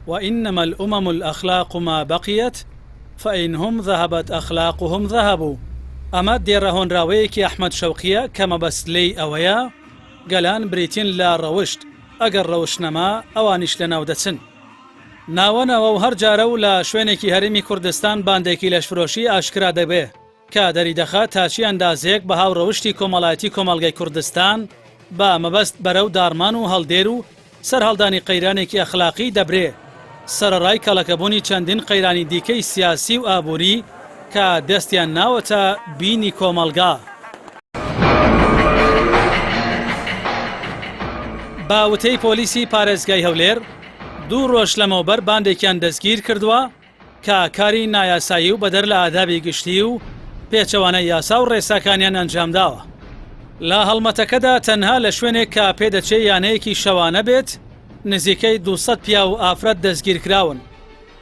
وانما الامم الاخلاق ما بقیت فانهم ذهبت اخلاقهم ذهبوا ئەمە دێڕە هۆنراوەیەکی ئەحمەد شەوقییە کە مەبەست لێی ئەوەیە گەلان بریتین لە ڕەوشت، ئەگەر ڕەوشت نەما ئەوانیش لەناو دەچن. ناوە ناوە و هەر جارە و لە شوێنێکی هەرێمی کوردستان باندێکی لەشفرۆشی ئاشکرا دەبێ کە دەریدەخات تا چی ئەندازەیەک بەها و ڕەوشتی کۆمەڵایەتی کۆمەڵگەی کوردستان بە مەبەست بەرەو داڕمان و هەڵدێر و سەرهەڵدانی قەیرانێکی ئەخلاقی دەبرێ، سەرەڕای کەڵەکەبوونی چەندین قەیرانی دیکەی سیاسی و ئابووری کە دەستیان ناوەتە بینی کۆمەڵگا. بە وتەی پۆلیسی پارێزگای هەولێر، دوو ڕۆژ لەمەوبەر باندێکیان دەستگیرکردووە کە کاری نایاسایی و بەدەر لە ئادابی گشتی و پێچەوانەی یاسا و ڕێساکانیان ئەنجامداوە. لە هەڵمەتەکەدا تەنها لە شوێنێک کە پێدەچێ یانەیەکی شەوانە بێت، نزیکەی 200 پیاو و ئافرەت دەستگیرکراون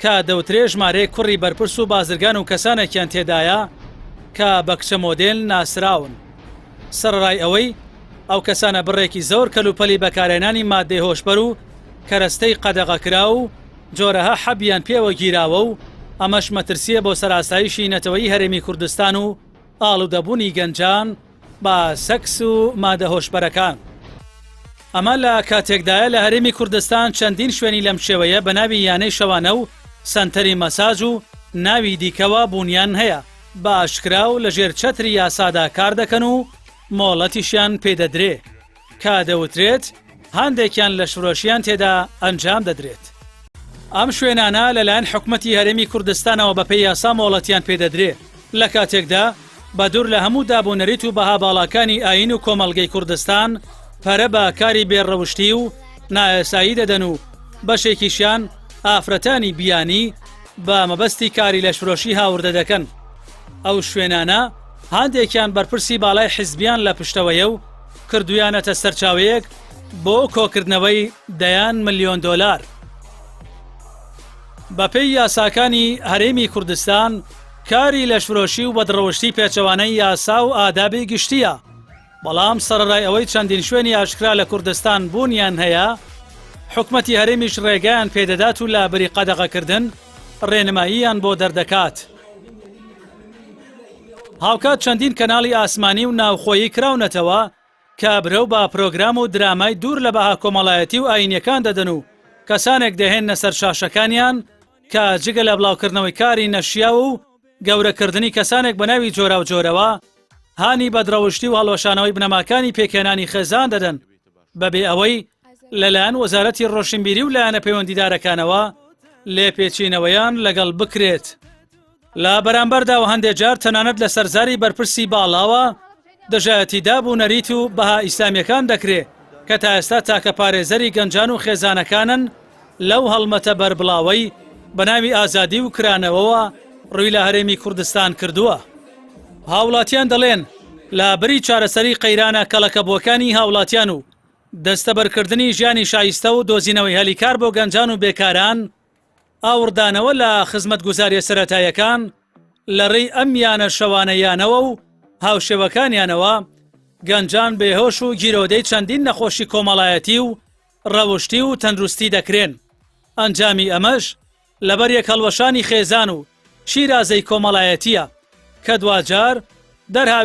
کە دەوترێ ژمارەیەک کوڕی بەرپرس و بازرگان و کەسانێکیان تێدایە کە بە کچە مۆدێل ناسراون. سەرەڕای ئەوەی ئەو کەسانە بڕێکی زۆر کەلوپەلی بەکارهێنانی ماددەی هۆشبەر و کەرەستەی قەدەغەکراو و جۆرەها حەبیان پێوە گیراوە و ئەمەش مەترسییە بۆ سەر ئاسایشی نەتەوەیی هەرێمی کوردستان و ئاڵودەبوونی گەنجان بە سەکس و مادە هۆشبەرەکان. ئەمە لە کاتێکدایە لە هەرێمی کوردستان چەندین شوێنی لەم شێوەیە بە ناوی یانەی شەوانە و سەنتەری مەساج و ناوی دیکەوە بوونیان هەیە بە ئاشکرا و لەژێر چەتری یاسادا کار دەکەن و مۆڵەتیشیان پێدەدرێ. کە دەوترێت هەندێکیان لەشفرۆشیان تێدا ئەنجام دەدرێت. ئەم شوێنانە لەلایەن حکومەتی هەرێمی کوردستانەوە بەپێی یاسا مۆڵەتیان پێدەدرێ، لە کاتێکدا بە دوور لە هەموو داب و نەریت و بەها باڵاکانی ئایین و کۆمەڵگەی کوردستان پەرە بە کاری بێ ڕەوشتی و نایاسایی دەدەن و بەشێکیشیان ئافرەتانی بیانی بە مەبەستی کاری لەشفرۆشی هاوردە دەکەن. ئەو شوێنانە هەندێکیان بەرپرسی باڵای حیزبیان لە پشتەوەیە و کردویانەتە سەرچاوەیەک بۆ کۆکردنەوەی دەیان ملیۆن دۆلار. بەپێی یاساکانی هەرێمی کوردستان کاری لەشفرۆشی و بەدڕەوشتی پێچەوانەی یاسا و ئادابی گشتییە، بەڵام سەرەڕای ئەوەی چەندین شوێنی ئاشکرا لە کوردستان بوونیان هەیە، حکومەتی هەرێمیش ڕێگایان پێدەدات و لابری قەدەغەکردن ڕێنماییان بۆ دەردەکات. هاوکات چەندین کەناڵی ئاسمانی و ناوخۆیی کراونەتەوە کە برەو بە پرۆگرام و درامای دوور لە بەها کۆمەڵایەتی و ئایینیەکان دەدەن و کەسانێک دەهێننە سەر شاشەکانیان کە جگە لە بڵاوکردنەوەی کاری نەشیاو و گەورەکردنی کەسانێک بە ناوی جۆراوجۆرەوە هانی بەدڕەوشتی و هەڵوەشانەوەی بنەماکانی پێکهێنانی خێزان دەدەن بەبێ ئەوەی لەلایەن وەزارەتی ڕۆشنبیری و لایەنە پەیوەندیدارەکانەوە لێپێچینەوەیان لەگەڵ بکرێت. لە بەرامبەردا و هەندێ جار تەنانەت لەسەر زاری بەرپرسی باڵاوە دژایەتی داب و نەریت و بەها ئیسلامیەکان دەکرێ کە تا ئێستا تاکە پارێزەری گەنجان و خێزانەکانن لەو هەڵمەتە بەربڵاوەی بە ناوی ئازادی و کرانەوەوە ڕووی لە هەرێمی کوردستان کردووە. هاوڵاتیان دەڵێن لە بری چارەسەری قەیرانە کەڵەکەبووەکانی هاوڵاتیان و دەستەبەرکردنی ژیانی شایستە و دۆزینەوەی هەلی کار بۆ گەنجان و بێکاران، ئاوڕدانەوە لە خزمەتگوزارییە سەرەتاییەکان لە ڕێی ئەم یانە شەوانەیانەوە و هاوشێوەکانیانەوە، گەنجان بێهۆش و گیرۆدەی چەندین نەخۆشی کۆمەڵایەتی و ڕەوشتی و تەندروستی دەکرێن، ئەنجامی ئەمەش لەبەر یەکهەڵوەشانی خێزان و شیرازەی کۆمەڵایەتییە کە دواجار دەرهاویشتەی.